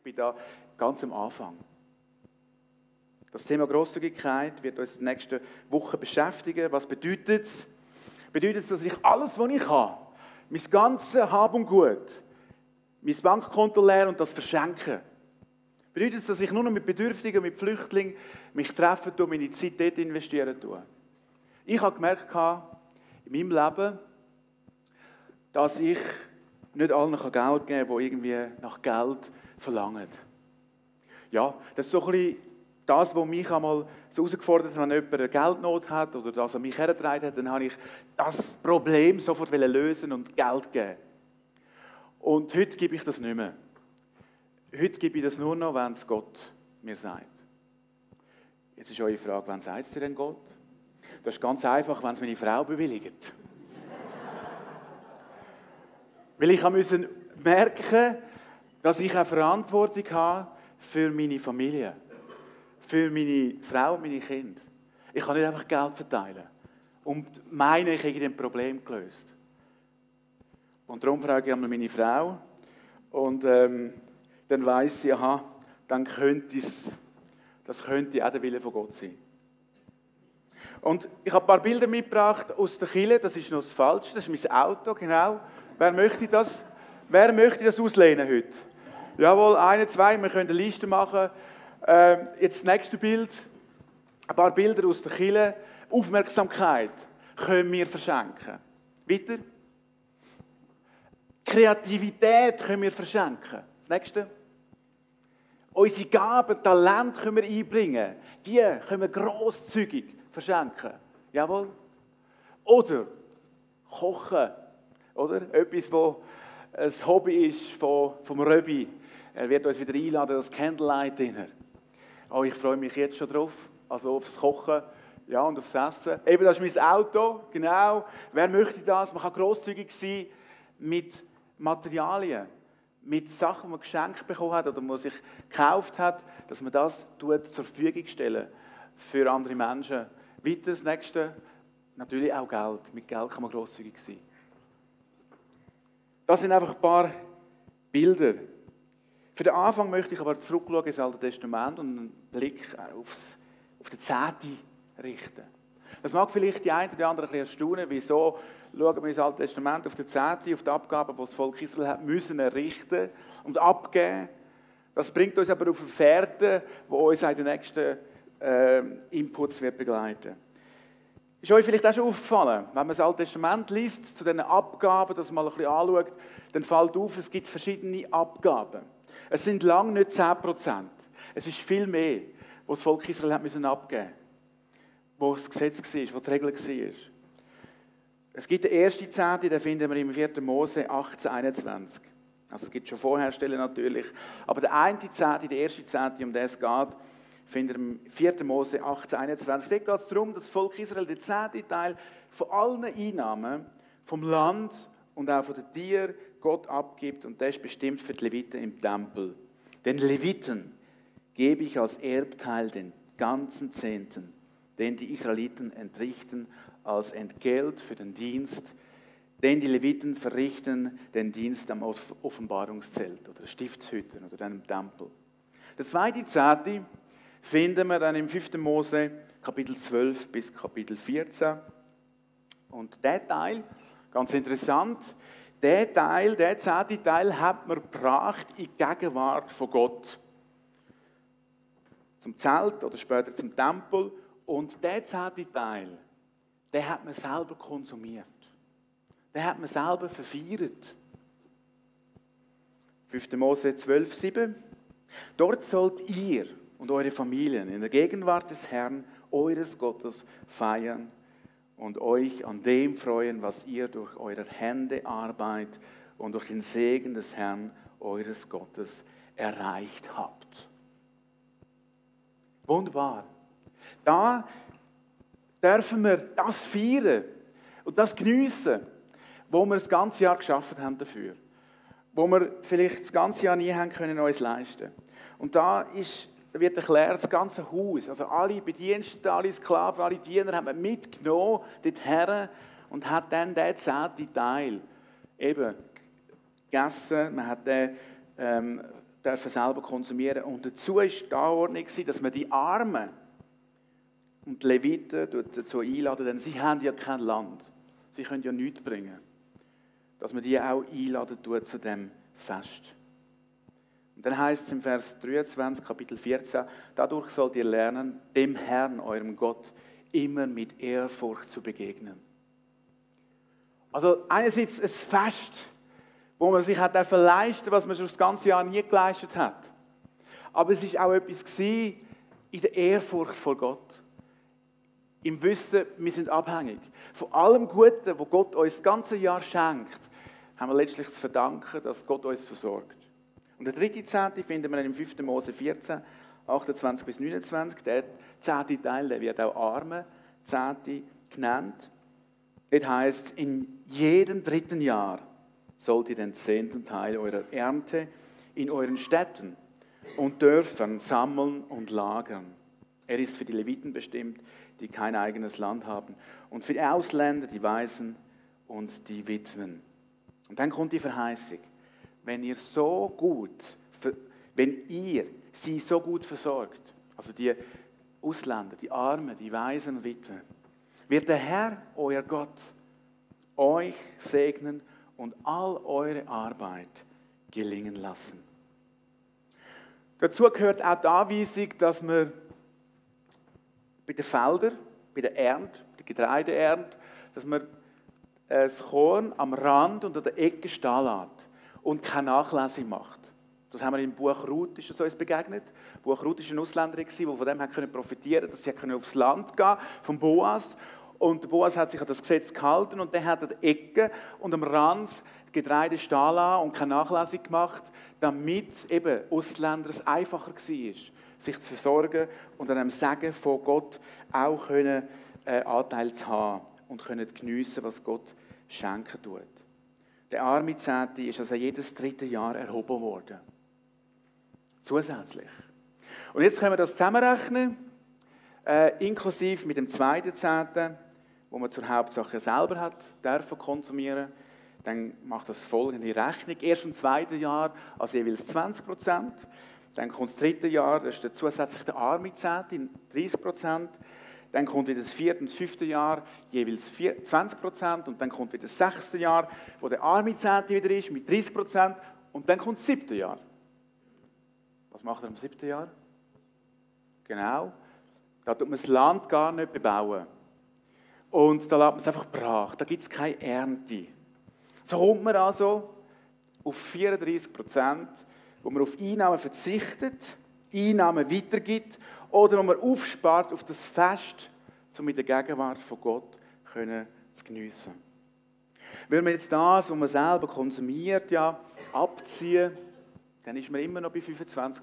bin da ganz am Anfang. Das Thema Grosszügigkeit wird uns in den nächsten Wochen beschäftigen. Was bedeutet es? Bedeutet es, dass ich alles, was ich habe, mein ganzes Hab und Gut, mein Bankkonto leer und das verschenke? Bedeutet es, dass ich nur noch mit Bedürftigen, mit Flüchtlingen mich treffen und meine Zeit dort investieren tue? Ich habe gemerkt in meinem Leben, dass ich nicht allen Geld geben kann, die irgendwie nach Geld verlangen. Ja, das ist so ein bisschen das, was mich einmal so herausgefordert hat, wenn jemand eine Geldnot hat oder das an mich hergetragen hat, dann habe ich das Problem sofort lösen und Geld geben. Und heute gebe ich das nicht mehr. Heute gebe ich das nur noch, wenn es Gott mir sagt. Jetzt ist eure Frage, wann sagt es dir denn Gott? Das ist ganz einfach, wenn es meine Frau bewilligt. Weil ich musste merken, dass ich auch Verantwortung habe für meine Familie. Für meine Frau und meine Kinder. Ich kann nicht einfach Geld verteilen. Und meine, ich habe ein Problem gelöst. Und darum frage ich einmal meine Frau. Und dann weiss sie, aha, dann das könnte auch der Wille von Gott sein. Und ich habe ein paar Bilder mitgebracht aus der Kirche. Das ist noch das Falsche. Das ist mein Auto, genau. Wer möchte das auslehnen heute? Jawohl, 1, 2, wir können eine Liste machen. Jetzt das nächste Bild. Ein paar Bilder aus der Kirche. Aufmerksamkeit können wir verschenken. Weiter. Kreativität können wir verschenken. Das nächste. Unsere Gaben, Talente können wir einbringen. Die können wir grosszügig verschenken. Jawohl. Oder kochen. Oder? Etwas, das ein Hobby ist vom Röbi. Er wird uns wieder einladen, das Candlelight Dinner. Oh, ich freue mich jetzt schon drauf. Also aufs Kochen, ja, und aufs Essen. Eben, das ist mein Auto, genau. Wer möchte das? Man kann grosszügig sein mit Materialien, mit Sachen, die man geschenkt bekommen hat oder man sich gekauft hat, dass man das zur Verfügung stellen für andere Menschen. Weiter, das nächste, natürlich auch Geld. Mit Geld kann man grosszügig sein. Das sind einfach ein paar Bilder. Für den Anfang möchte ich aber zurückschauen ins Alte Testament und einen Blick auf den Zehnten richten. Das mag vielleicht die einen oder anderen ein bisschen erstaunen, wieso schauen wir ins Alte Testament auf den Zehnten, auf die Abgaben, die das Volk Israel hat müssen errichten und abgeben. Das bringt uns aber auf eine Fährte, die uns in den nächsten Inputs wird begleiten. Ist euch vielleicht auch schon aufgefallen, wenn man das Alte Testament liest, zu diesen Abgaben, das mal ein bisschen anschaut, dann fällt auf, es gibt verschiedene Abgaben. Es sind lange nicht 10%. Es ist viel mehr, was das Volk Israel hat müssen abgeben musste. Wo das Gesetz war, wo die Regel war. Es gibt den ersten Zehnten, den finden wir im 4. Mose 18,21. Also es gibt schon vorher Stellen natürlich. Aber der eine Zehnte, der erste Zehnte, um den es geht, finden wir im 4. Mose 18,21. Dort geht es darum, dass das Volk Israel den 10. Teil von allen Einnahmen vom Land und auch von den Tieren Gott abgibt. Und das ist bestimmt für die Leviten im Tempel. Den Leviten gebe ich als Erbteil den ganzen Zehnten, den die Israeliten entrichten als Entgelt für den Dienst, den die Leviten verrichten, den Dienst am Offenbarungszelt oder Stiftshütten oder einem Tempel. Der zweite Zehnte finden wir dann im 5. Mose, Kapitel 12 bis Kapitel 14. Und der Teil, ganz interessant, der 10. Teil hat man gebracht in die Gegenwart von Gott. Zum Zelt oder später zum Tempel. Und der 10. Teil, den hat man selber konsumiert. Den hat man selber verfeiert. 5. Mose 12, 7. Dort sollt ihr und eure Familien in der Gegenwart des Herrn, eures Gottes, feiern und euch an dem freuen, was ihr durch eure Hände Arbeit und durch den Segen des Herrn, eures Gottes, erreicht habt. Wunderbar. Da dürfen wir das feiern und das geniessen, wo wir das ganze Jahr geschafft haben dafür. Wo wir vielleicht das ganze Jahr nie haben können uns leisten. Und da wird erklärt, das ganze Haus, also alle Bediensteten, alle Sklaven, alle Diener haben wir mitgenommen dorthin und hat dann den 10. Teil eben gegessen. Man hat den dürfen selber konsumieren. Und dazu war die Anordnung, dass man die Armen und die Leviten dazu einladen, denn sie haben ja kein Land. Sie können ja nichts bringen. Dass man die auch einladen tut zu dem Fest. Und dann heißt es im Vers 23, Kapitel 14, dadurch sollt ihr lernen, dem Herrn, eurem Gott, immer mit Ehrfurcht zu begegnen. Also einerseits ein Fest, wo man sich hat leisten, was man schon das ganze Jahr nie geleistet hat. Aber es war auch etwas in der Ehrfurcht vor Gott. Im Wissen, wir sind abhängig. Von allem Guten, was Gott uns das ganze Jahr schenkt, haben wir letztlich zu verdanken, dass Gott uns versorgt. Und der dritte Zehnte finden wir im 5. Mose 14, 28 bis 29. Der 10. Teil, der wird auch arme Zehnte genannt. Dort heisst es, in jedem 3. Jahr sollt ihr den 10. Teil eurer Ernte in euren Städten und Dörfern sammeln und lagern. Er ist für die Leviten bestimmt, die kein eigenes Land haben, und für die Ausländer, die Waisen und die Witwen. Und dann kommt die Verheißung. Wenn ihr sie so gut versorgt, also die Ausländer, die Armen, die Waisen und Witwen, wird der Herr, euer Gott, euch segnen und all eure Arbeit gelingen lassen. Dazu gehört auch die Anweisung, dass man bei den Feldern, bei der Ernte, der Getreideernte, dass man das Korn am Rand und an der Ecke stehen lässt und keine Nachlese macht. Das haben wir im Buch Ruth, ist das uns begegnet. Buch Ruth war eine Ausländerin, die von dem profitieren konnte, dass sie aufs Land gehen vom Boas. Und Boas hat sich an das Gesetz gehalten und der hat an der Ecke und am Rand Getreide stehen lassen und keine Nachlese gemacht, damit eben Ausländer es einfacher war, sich zu versorgen und an einem Segen von Gott auch Anteil zu haben und geniessen, was Gott schenken tut. Der arme Zehnte ist also jedes 3. Jahr erhoben worden. Zusätzlich. Und jetzt können wir das zusammenrechnen, inklusive mit dem 2. Zehnten, wo man zur Hauptsache selber hat, dürfen konsumieren. Dann macht das folgende Rechnung. Erst im 2. Jahr also jeweils 20%. Dann kommt das 3. Jahr, das ist der zusätzliche arme Zehnte, 30%. Dann kommt wieder das 4. und das 5. Jahr, jeweils 20%. Und dann kommt wieder das 6. Jahr, wo der arme Zehnte wieder ist, mit 30%. Und dann kommt das 7. Jahr. Was macht er im 7. Jahr? Genau. Da tut man das Land gar nicht bebauen. Und da lässt man es einfach brach. Da gibt es keine Ernte. So kommt man also auf 34%, wo man auf Einnahmen verzichtet, Einnahmen weitergibt oder wo man aufspart auf das Fest, um in der Gegenwart von Gott zu geniessen. Wenn man jetzt das, was man selber konsumiert, ja, abziehen, dann ist man immer noch bei 25%,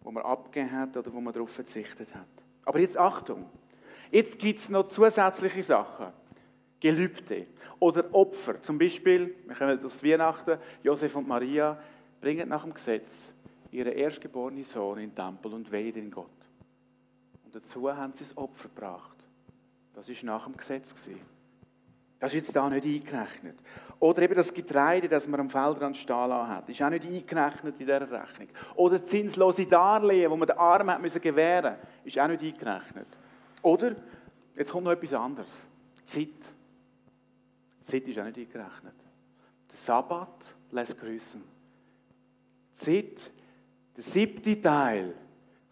wo man abgegeben hat oder wo man darauf verzichtet hat. Aber jetzt Achtung, jetzt gibt es noch zusätzliche Sachen. Gelübde oder Opfer. Zum Beispiel, wir kommen aus Weihnachten, Josef und Maria bringen nach dem Gesetz ihren erstgeborenen Sohn in den Tempel und weihen in Gott. Und dazu haben sie das Opfer gebracht. Das war nach dem Gesetz. Das ist jetzt da nicht eingerechnet. Oder eben das Getreide, das man am Feldrand stehen lassen hat, ist auch nicht eingerechnet in dieser Rechnung. Oder das zinslose Darlehen, das man den Armen hat gewähren musste, ist auch nicht eingerechnet. Oder, jetzt kommt noch etwas anderes. Zeit. Die Zeit ist auch nicht eingerechnet. Der Sabbat lässt grüßen. Die Zeit, der 7. Teil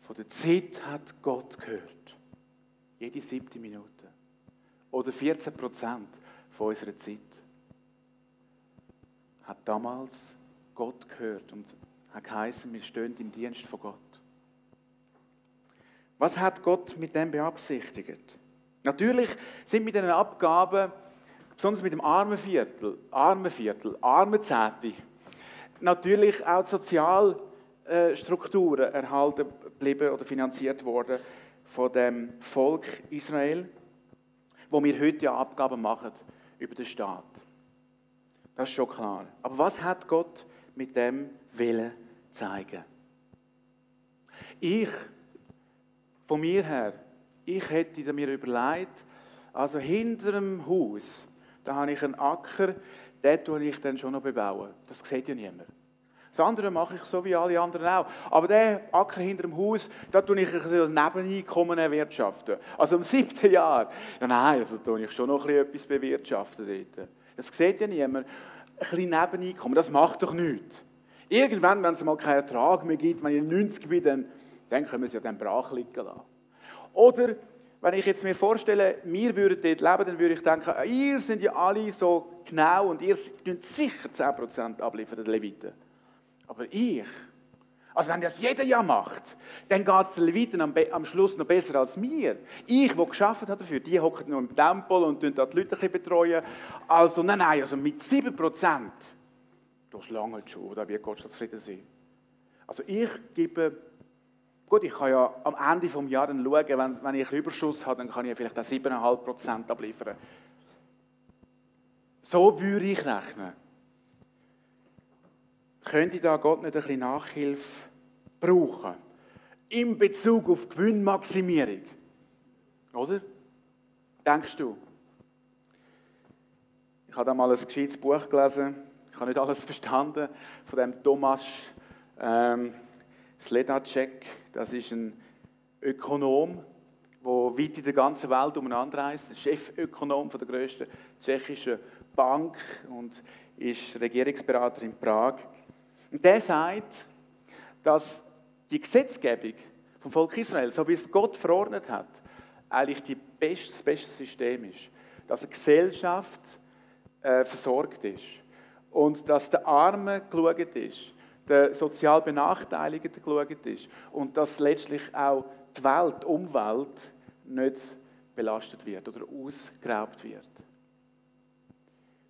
von der Zeit hat Gott gehört. Jede 7. Minute. Oder 14% von unserer Zeit hat damals Gott gehört und hat geheißen, wir stehen im Dienst von Gott. Was hat Gott mit dem beabsichtigt? Natürlich sind mit diesen Abgaben, besonders mit dem Armenviertel, Armenzehnte, natürlich auch die Sozialstrukturen erhalten geblieben oder finanziert worden von dem Volk Israel, wo wir heute ja Abgaben machen über den Staat. Das ist schon klar. Aber was hat Gott mit dem Willen zeigen? Von mir her, ich hätte mir überlegt, also hinter dem Haus, da habe ich einen Acker, den tue ich dann schon noch bebauen. Das sieht ja niemand. Das andere mache ich so wie alle anderen auch. Aber den Acker hinter dem Haus, da tue ich ein Nebeneinkommen erwirtschaften. Also im 7. Jahr, ja nein, also tue ich schon noch etwas bewirtschaften dort. Das sieht ja niemand. Ein bisschen Nebeneinkommen, das macht doch nichts. Irgendwann, wenn es mal keinen Ertrag mehr gibt, wenn ich 90 bin, dann können wir es ja dann brach liegen lassen. Oder, wenn ich jetzt mir vorstelle, wir würden dort leben, dann würde ich denken, ihr seid ja alle so genau und ihr könnt sicher 10% abliefern, den Leviten. Aber ich, also wenn das jeder Jahr macht, dann geht es den Leviten am Schluss noch besser als mir. Ich, der gearbeitet hat dafür, die hocken noch im Tempel und die Leute ein bisschen betreuen. Also nein, also mit 7%, das langt schon, da wird Gott schon zufrieden sein. Also ich gebe, gut, ich kann ja am Ende des Jahres dann schauen, wenn ich Überschuss habe, dann kann ich vielleicht auch 7,5% abliefern. So würde ich rechnen. Könnte da Gott nicht ein bisschen Nachhilfe brauchen? In Bezug auf Gewinnmaximierung. Oder? Denkst du? Ich habe da mal ein gescheites Buch gelesen. Ich habe nicht alles verstanden von dem Thomas Sledacek. Das ist ein Ökonom, der weit in der ganzen Welt umeinander reist. Der Chefökonom der grössten tschechischen Bank und ist Regierungsberater in Prag. Und der sagt, dass die Gesetzgebung vom Volk Israel, so wie es Gott verordnet hat, eigentlich das beste System ist. Dass eine Gesellschaft versorgt ist und dass der Armen geschaut ist, der sozial Benachteiligten geschaut ist und dass letztlich auch die Welt, die Umwelt nicht belastet wird oder ausgeraubt wird.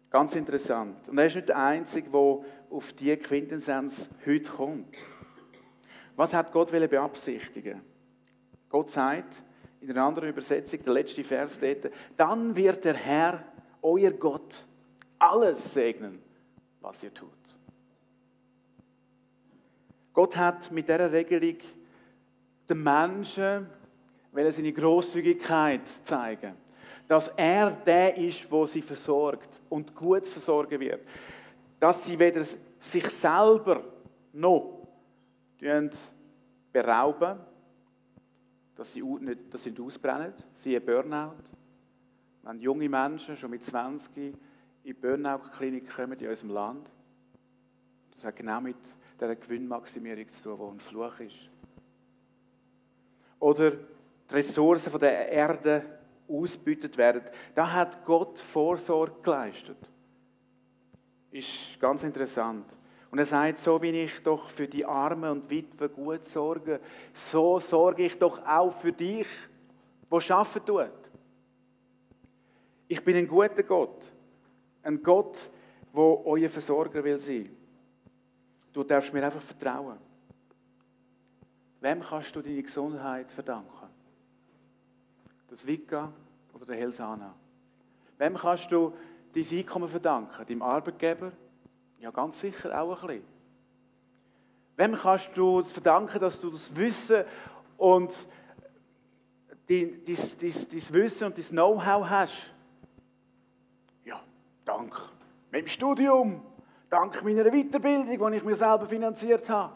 Ganz interessant. Und er ist nicht der Einzige, der auf diese Quintessenz heute kommt. Was hat Gott beabsichtigen? Gott sagt in einer anderen Übersetzung, der letzte Vers dort, dann wird der Herr, euer Gott, alles segnen, was ihr tut. Gott hat mit dieser Regelung den Menschen seine Grosszügigkeit zeigen, dass er der ist, der sie versorgt und gut versorgen wird. Dass sie weder sich selber noch berauben, dass sie nicht ausbrennen, siehe Burnout. Wenn junge Menschen schon mit 20 in die Burnout-Klinik kommen in unserem Land, das hat genau mit dieser Gewinnmaximierung zu tun, die ein Fluch ist. Oder die Ressourcen von der Erde ausgebeutet werden. Da hat Gott Vorsorge geleistet. Ist ganz interessant. Und er sagt, so wie ich doch für die Armen und Witwen gut sorge, so sorge ich doch auch für dich, der arbeiten tut. Ich bin ein guter Gott. Ein Gott, der euer Versorger will sein. Du darfst mir einfach vertrauen. Wem kannst du deine Gesundheit verdanken? Das Vika oder der Helsana? Wem kannst du dein Einkommen verdanken? Deinem Arbeitgeber? Ja, ganz sicher auch ein bisschen. Wem kannst du es verdanken, dass du das Wissen und dein Wissen und dein Know-how hast? Ja, dank meinem Studium, dank meiner Weiterbildung, die ich mir selber finanziert habe.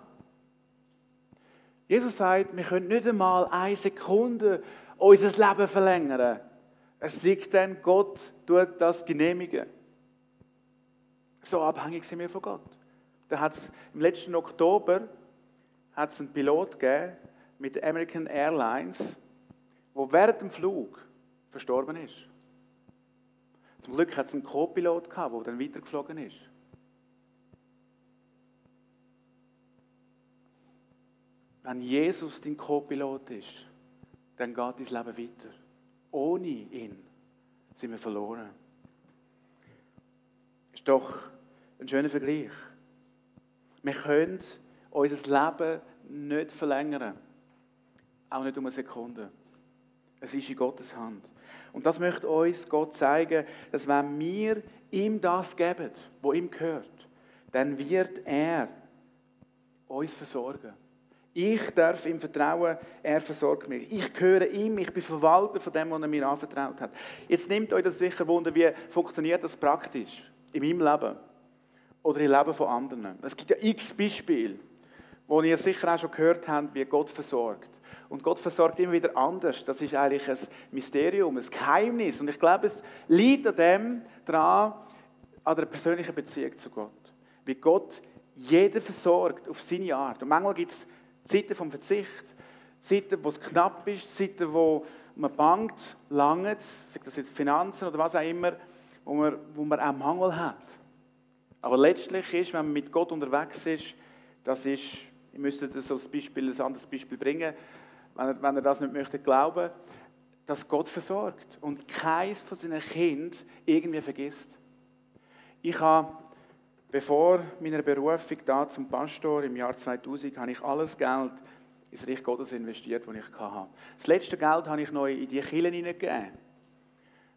Jesus sagt, wir können nicht einmal 1 Sekunde unser Leben verlängern. Es sagt dann, Gott tut das genehmigen. So abhängig sind wir von Gott. Da hat es im letzten Oktober einen Pilot gegeben mit American Airlines, der während dem Flug verstorben ist. Zum Glück hat es einen Co-Pilot gehabt, der dann weitergeflogen ist. Wenn Jesus dein Co-Pilot ist, dann geht dein Leben weiter. Ohne ihn sind wir verloren. Ist doch ein schöner Vergleich. Wir können unser Leben nicht verlängern. Auch nicht um eine Sekunde. Es ist in Gottes Hand. Und das möchte uns Gott zeigen, dass wenn wir ihm das geben, was ihm gehört, dann wird er uns versorgen. Ich darf ihm vertrauen, er versorgt mich. Ich gehöre ihm, ich bin Verwalter von dem, was er mir anvertraut hat. Jetzt nimmt euch das sicher Wunder, wie funktioniert das praktisch in meinem Leben. oder im Leben von anderen. Es gibt ja x Beispiele, wo ihr sicher auch schon gehört habt, wie Gott versorgt. Und Gott versorgt immer wieder anders. Das ist eigentlich ein Mysterium, ein Geheimnis. Und ich glaube, es liegt an dem dran, an der persönlichen Beziehung zu Gott. Wie Gott jeden versorgt auf seine Art. Und manchmal gibt es Zeiten vom Verzicht, Zeiten, wo es knapp ist, Zeiten, wo man bangt, langt, sei das jetzt Finanzen oder was auch immer, wo man auch Mangel hat. Aber letztlich ist, wenn man mit Gott unterwegs ist, das ist, ich müsste das als Beispiel, ein anderes Beispiel bringen, wenn er das nicht möchte glauben, dass Gott versorgt und keins von seinen Kindern irgendwie vergisst. Ich habe, bevor meiner Berufung da zum Pastor im Jahr 2000, habe ich alles Geld ins Reich Gottes investiert, das ich hatte. Das letzte Geld habe ich noch in die Kirche hineingegeben.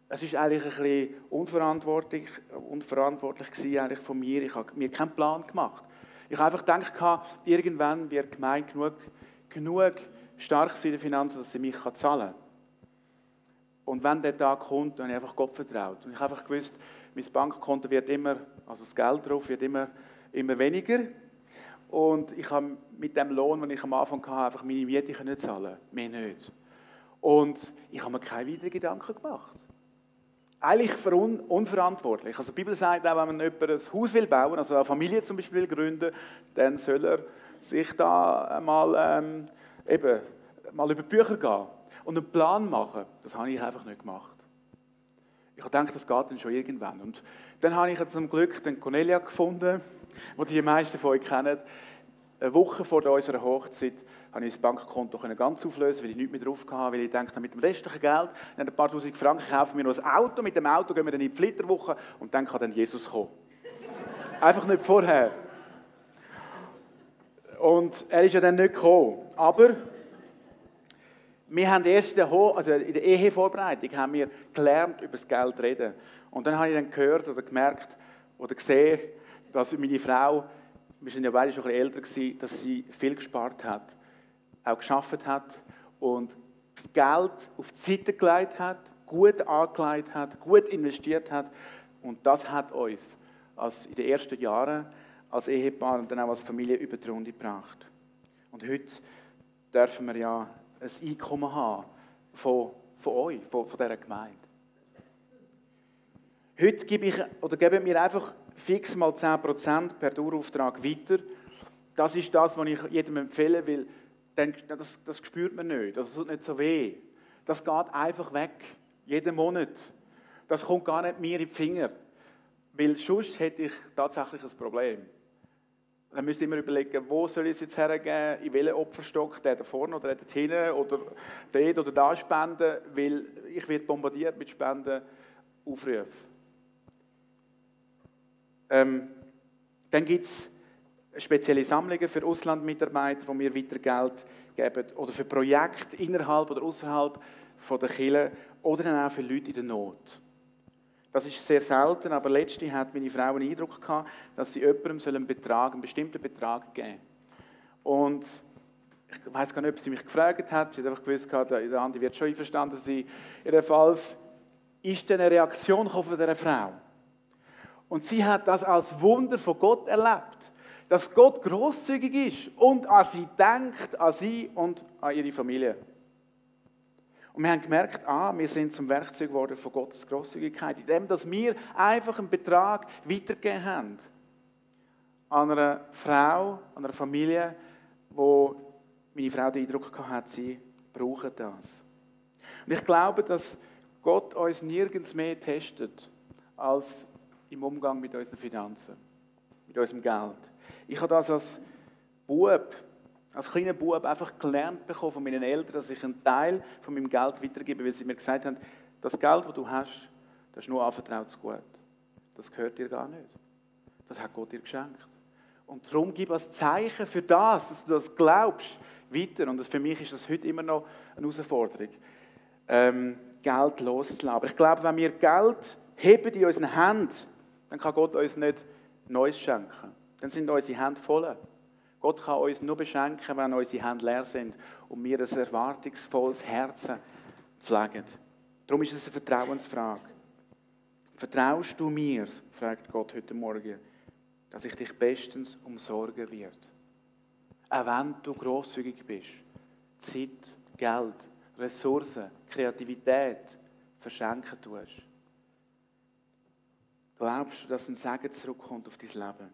Es ist eigentlich ein bisschen unverantwortlich gewesen, eigentlich von mir. Ich habe mir keinen Plan gemacht. Ich habe einfach gedacht, irgendwann wird die Gemeinde genug stark sein in den Finanzen, dass sie mich zahlen kann. Und wenn der Tag kommt, dann habe ich einfach Gott vertraut. Und ich habe einfach gewusst, mein Bankkonto wird immer, also das Geld drauf wird immer weniger. Und ich habe mit dem Lohn, den ich am Anfang hatte, einfach meine Miete nicht zahlen, mehr nicht. Und ich habe mir keine weiteren Gedanken gemacht. Eigentlich unverantwortlich. Also die Bibel sagt auch, wenn man jemand ein Haus will bauen, also eine Familie zum Beispiel will gründen, dann soll er sich da mal über die Bücher gehen und einen Plan machen. Das habe ich einfach nicht gemacht. Ich dachte, das geht dann schon irgendwann. Und dann habe ich zum Glück den Cornelia gefunden, den die meisten von euch kennen. Eine Woche vor unserer Hochzeit habe ich das Bankkonto ganz auflösen, weil ich nichts mehr drauf hatte, weil ich dachte, mit dem restlichen Geld, ein paar tausend Franken, kaufen wir noch ein Auto. Mit dem Auto gehen wir dann in die Flitterwoche und dann kann dann Jesus kommen. Einfach nicht vorher. Und er ist ja dann nicht gekommen. Aber wir haben erst in der Ehevorbereitung haben wir gelernt, über das Geld zu reden. Und dann habe ich dann gehört oder gemerkt oder gesehen, dass meine Frau, wir sind ja beide schon ein bisschen älter gewesen, dass sie viel gespart hat, auch gearbeitet hat und das Geld auf die Seite gelegt hat, gut angelegt hat, gut investiert hat. Und das hat uns in den ersten Jahren als Ehepaar und dann auch als Familie über die Runde gebracht. Und heute dürfen wir ja ein Einkommen haben von euch, von dieser Gemeinde. Heute geben wir einfach fix mal 10% per Dauerauftrag weiter. Das ist das, was ich jedem empfehle, weil das spürt man nicht, das tut nicht so weh. Das geht einfach weg, jeden Monat. Das kommt gar nicht mir in die Finger, weil sonst hätte ich tatsächlich ein Problem. Dann müsst ihr immer überlegen, wo soll ich es jetzt hergeben, in welchen Opferstock, der da vorne oder der da hinten oder dort oder da spenden, weil ich werde bombardiert mit Spendenaufrufen. Dann gibt es spezielle Sammlungen für Auslandmitarbeiter, wo wir weiter Geld geben, oder für Projekte innerhalb oder außerhalb der Kirche, oder dann auch für Leute in der Not. Das ist sehr selten, aber letztens hat meine Frau einen Eindruck gehabt, dass sie jemandem einen bestimmten Betrag geben soll. Und ich weiß gar nicht, ob sie mich gefragt hat, sie hat einfach gewusst, der Andi wird schon einverstanden sein. Jedenfalls ist dann eine Reaktion von dieser Frau. Und sie hat das als Wunder von Gott erlebt, dass Gott grosszügig ist und an sie denkt, an sie und an ihre Familie. Und wir haben gemerkt, wir sind zum Werkzeug geworden von Gottes Grosszügigkeit, indem dass wir einfach einen Betrag weitergegeben haben an einer Frau, an einer Familie, wo meine Frau den Eindruck hatte, sie brauchen das. Und ich glaube, dass Gott uns nirgends mehr testet als im Umgang mit unseren Finanzen, mit unserem Geld. Ich habe das als kleiner Bub einfach gelernt bekommen von meinen Eltern, dass ich einen Teil von meinem Geld weitergebe, weil sie mir gesagt haben, das Geld, das du hast, das ist nur anvertrautes Gut. Das gehört dir gar nicht. Das hat Gott dir geschenkt. Und darum gib als Zeichen für das, dass du das glaubst, weiter. Und für mich ist das heute immer noch eine Herausforderung, Geld loszulassen. Aber ich glaube, wenn wir Geld heben in unseren Händen, dann kann Gott uns nicht Neues schenken. Dann sind unsere Hände voll. Gott kann uns nur beschenken, wenn unsere Hände leer sind und wir ein erwartungsvolles Herzen pflegen. Darum ist es eine Vertrauensfrage. Vertraust du mir, fragt Gott heute Morgen, dass ich dich bestens umsorgen werde. Auch wenn du grosszügig bist, Zeit, Geld, Ressourcen, Kreativität verschenken tust. Glaubst du, dass ein Segen zurückkommt auf dein Leben?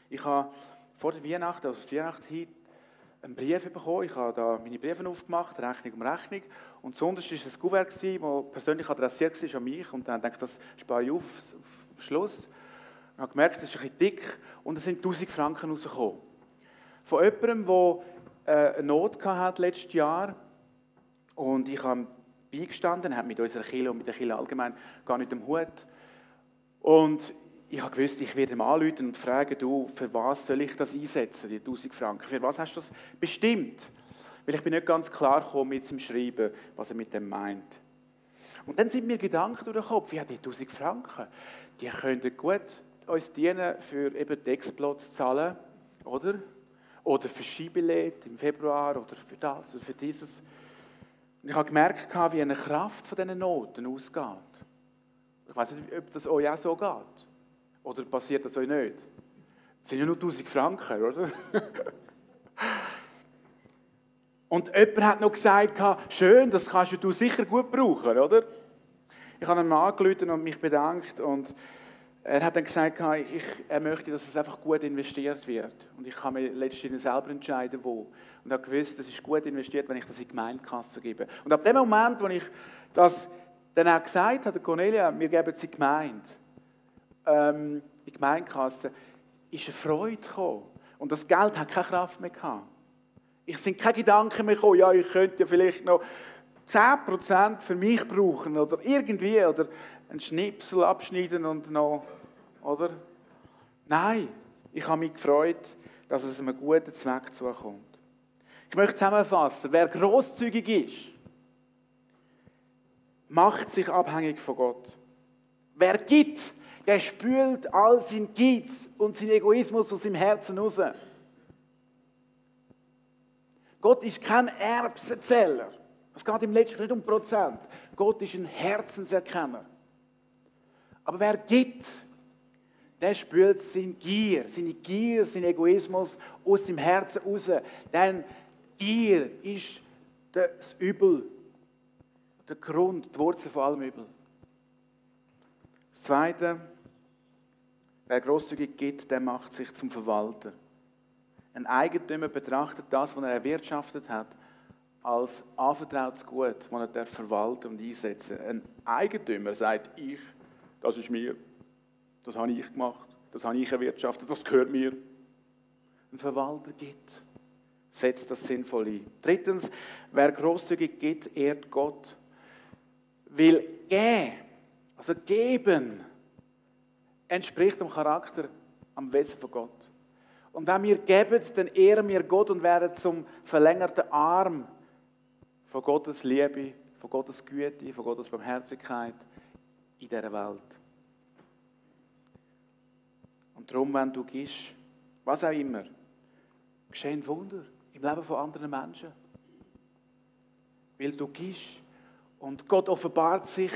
Ich habe vor der Weihnachten, also die Weihnacht hin, einen Brief bekommen. Ich habe da meine Briefe aufgemacht, Rechnung um Rechnung. Und zuunterst war es ein Kuvert, das persönlich adressiert war an mich. Und dann dachte ich, das spare ich auf Schluss. Ich habe gemerkt, das ist ein bisschen dick. Und es sind 1000 Franken rausgekommen. Von jemandem, der eine Not hatte letztes Jahr. Und ich habe beigestanden, hat mit unserer Kirche und mit der Kirche allgemein gar nicht am Hut. Und ich habe gewusst, ich werde ihm anrufen und fragen, du, für was soll ich das einsetzen, die 1000 Franken? Für was hast du das bestimmt? Weil ich bin nicht ganz klar gekommen mit seinem Schreiben, was er mit dem meint. Und dann sind mir Gedanken durch den Kopf, ja, die 1000 Franken, die könnten gut uns dienen, für eben die Exploits zu zahlen, oder? Oder für Skibillett im Februar, oder für das, oder für dieses. Und ich habe gemerkt, wie eine Kraft von diesen Noten ausgeht. Ich weiß nicht, ob das euch auch so geht. Oder passiert das euch nicht? Das sind ja nur 1000 Franken, oder? Und jemand hat noch gesagt, schön, das kannst du sicher gut brauchen, oder? Ich habe ihn angerufen und mich bedankt. Und er hat dann gesagt, er möchte, dass es einfach gut investiert wird. Und ich kann mir letztendlich selber entscheiden, wo. Und habe gewusst, das ist gut investiert, wenn ich das in die Gemeindekasse gebe. Und ab dem Moment, wo ich das dann auch gesagt habe, Cornelia, wir geben es in die Gemeinde, in die Gemeindekasse, ist eine Freude gekommen. Und das Geld hat keine Kraft mehr gehabt. Es sind keine Gedanken mehr gekommen, ja, ich könnte ja vielleicht noch 10% für mich brauchen oder irgendwie, oder einen Schnipsel abschneiden und noch, oder? Nein, ich habe mich gefreut, dass es einem guten Zweck zukommt. Ich möchte zusammenfassen, wer grosszügig ist, macht sich abhängig von Gott. Wer gibt, der spült all sein Geiz und seinen Egoismus aus seinem Herzen raus. Gott ist kein Erbsenzähler. Es geht im Letzten nicht um Prozent. Gott ist ein Herzenserkenner. Aber wer gibt, der spült seine Gier, seinen Egoismus aus seinem Herzen raus. Denn Gier ist das Übel, der Grund, die Wurzel von allem Übel. Das Zweite, wer grosszügig gibt, der macht sich zum Verwalter. Ein Eigentümer betrachtet das, was er erwirtschaftet hat, als anvertrautes Gut, das er verwalten und einsetzen. Ein Eigentümer sagt, das ist mir, das habe ich gemacht, das habe ich erwirtschaftet, das gehört mir. Ein Verwalter gibt, setzt das sinnvoll ein. Drittens, wer grosszügig gibt, ehrt Gott. Weil geben, entspricht dem Charakter, am Wesen von Gott. Und wenn wir geben, dann ehren wir Gott und werden zum verlängerten Arm von Gottes Liebe, von Gottes Güte, von Gottes Barmherzigkeit in dieser Welt. Und darum, wenn du gibst, was auch immer, geschehen Wunder im Leben von anderen Menschen. Weil du gibst und Gott offenbart sich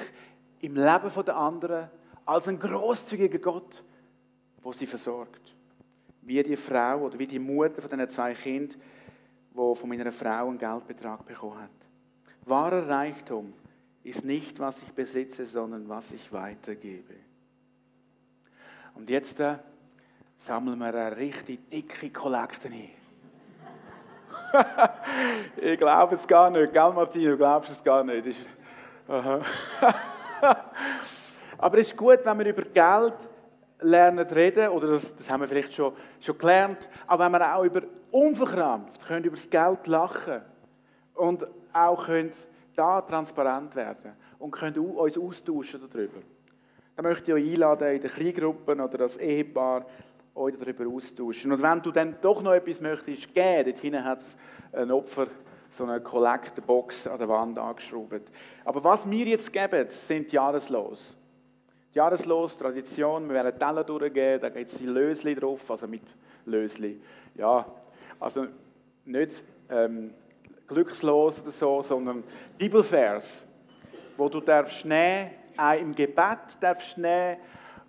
im Leben der anderen als ein grosszügiger Gott, der sie versorgt. Wie die Frau oder wie die Mutter von diesen 2 Kindern, die von meiner Frau einen Geldbetrag bekommen hat. Wahrer Reichtum ist nicht, was ich besitze, sondern was ich weitergebe. Und jetzt sammeln wir eine richtig dicke Kollekte ein. Ich glaube es gar nicht, gell Martin, du glaubst es gar nicht. Aber es ist gut, wenn wir über Geld lernen zu reden, oder das haben wir vielleicht schon gelernt, aber wenn wir auch unverkrampft können über das Geld lachen und auch können da transparent werden und können uns austauschen darüber. Dann möchte ich euch einladen, in den Kleingruppen oder das Ehepaar euch darüber austauschen. Und wenn du dann doch noch etwas möchtest geben, dort hinten hat es ein Opfer, so eine Collector-Box an der Wand angeschraubt. Aber was wir jetzt geben, sind die Jahreslos. Die Jahreslos, Tradition, wir werden Teller durchgeben, da gibt es die Lösli drauf, also mit Lösli. Ja, also nicht glückslos oder so, sondern Bibelvers, wo du darfst nehmen, auch im Gebet darfst nehmen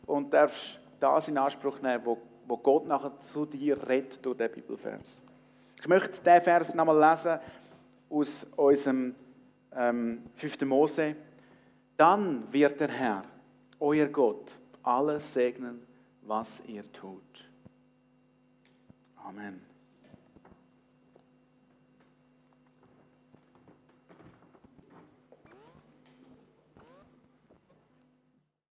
und darfst das in Anspruch nehmen, wo wo Gott nachher zu dir redet durch den Bibelvers. Ich möchte diesen Vers nochmal lesen aus unserem 5. Mose. Dann wird der Herr, euer Gott, alles segnen, was ihr tut. Amen.